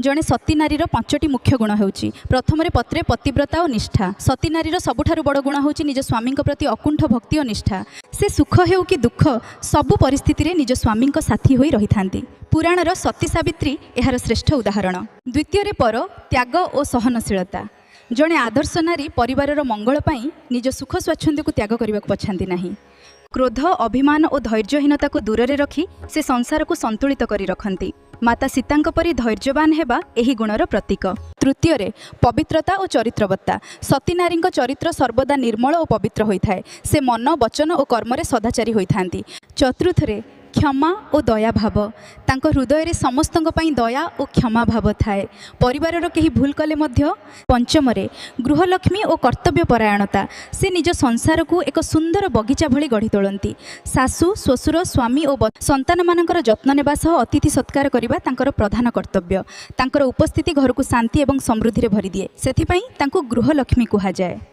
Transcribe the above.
ଜଣେ ସତୀ ନାରୀର ପାଞ୍ଚଟି ମୁଖ୍ୟ ଗୁଣ ହେଉଛି, ପ୍ରଥମରେ ପତ୍ରେ ପତିବ୍ରତା ଓ ନିଷ୍ଠା। ସତୀ ନାରୀର ସବୁଠାରୁ ବଡ଼ ଗୁଣ ହେଉଛି ନିଜ ସ୍ୱାମୀଙ୍କ ପ୍ରତି ଅକୁଣ୍ଠ ଭକ୍ତି ଓ ନିଷ୍ଠା। ସେ ସୁଖ ହେଉ କି ଦୁଃଖ, ସବୁ ପରିସ୍ଥିତିରେ ନିଜ ସ୍ୱାମୀଙ୍କ ସାଥୀ ହୋଇ ରହିଥାନ୍ତି। ପୁରାଣର ସତୀ ସାବିତ୍ରୀ ଏହାର ଶ୍ରେଷ୍ଠ ଉଦାହରଣ। ଦ୍ୱିତୀୟରେ ପର ତ୍ୟାଗ ଓ ସହନଶୀଳତା। ଜଣେ ଆଦର୍ଶ ନାରୀ ପରିବାରର ମଙ୍ଗଳ ପାଇଁ ନିଜ ସୁଖ ସ୍ୱାଚ୍ଛନ୍ଦ୍ୟକୁ ତ୍ୟାଗ କରିବାକୁ ପଛାନ୍ତି ନାହିଁ। କ୍ରୋଧ, ଅଭିମାନ ଓ ଧୈର୍ଯ୍ୟହୀନତାକୁ ଦୂରରେ ରଖି ସେ ସଂସାରକୁ ସନ୍ତୁଳିତ କରି ରଖନ୍ତି। ମାତା ସୀତାଙ୍କ ପରି ଧୈର୍ଯ୍ୟବାନ ହେବା ଏହି ଗୁଣର ପ୍ରତୀକ। ତୃତୀୟରେ ପବିତ୍ରତା ଓ ଚରିତ୍ରବତ୍ତା। ସତୀ ନାରୀଙ୍କ ଚରିତ୍ର ସର୍ବଦା ନିର୍ମଳ ଓ ପବିତ୍ର ହୋଇଥାଏ। ସେ ମନ, ବଚନ ଓ କର୍ମରେ ସଦାଚାରୀ ହୋଇଥାନ୍ତି। ଚତୁର୍ଥରେ କ୍ଷମା ଓ ଦୟା ଭାବ। ତାଙ୍କ ହୃଦୟରେ ସମସ୍ତଙ୍କ ପାଇଁ ଦୟା ଓ କ୍ଷମା ଭାବ ଥାଏ, ପରିବାରର କେହି ଭୁଲ କଲେ ମଧ୍ୟ। ପଞ୍ଚମରେ ଗୃହଲକ୍ଷ୍ମୀ ଓ କର୍ତ୍ତବ୍ୟ ପରାୟଣତା। ସେ ନିଜ ସଂସାରକୁ ଏକ ସୁନ୍ଦର ବଗିଚା ଭଳି ଗଢ଼ି ତୋଳନ୍ତି। ଶାଶୁ, ଶ୍ୱଶୁର, ସ୍ୱାମୀ ଓ ସନ୍ତାନମାନଙ୍କର ଯତ୍ନ ନେବା ସହ ଅତିଥି ସତ୍କାର କରିବା ତାଙ୍କର ପ୍ରଧାନ କର୍ତ୍ତବ୍ୟ। ତାଙ୍କର ଉପସ୍ଥିତି ଘରକୁ ଶାନ୍ତି ଏବଂ ସମୃଦ୍ଧିରେ ଭରିଦିଏ। ସେଥିପାଇଁ ତାଙ୍କୁ ଗୃହଲକ୍ଷ୍ମୀ କୁହାଯାଏ।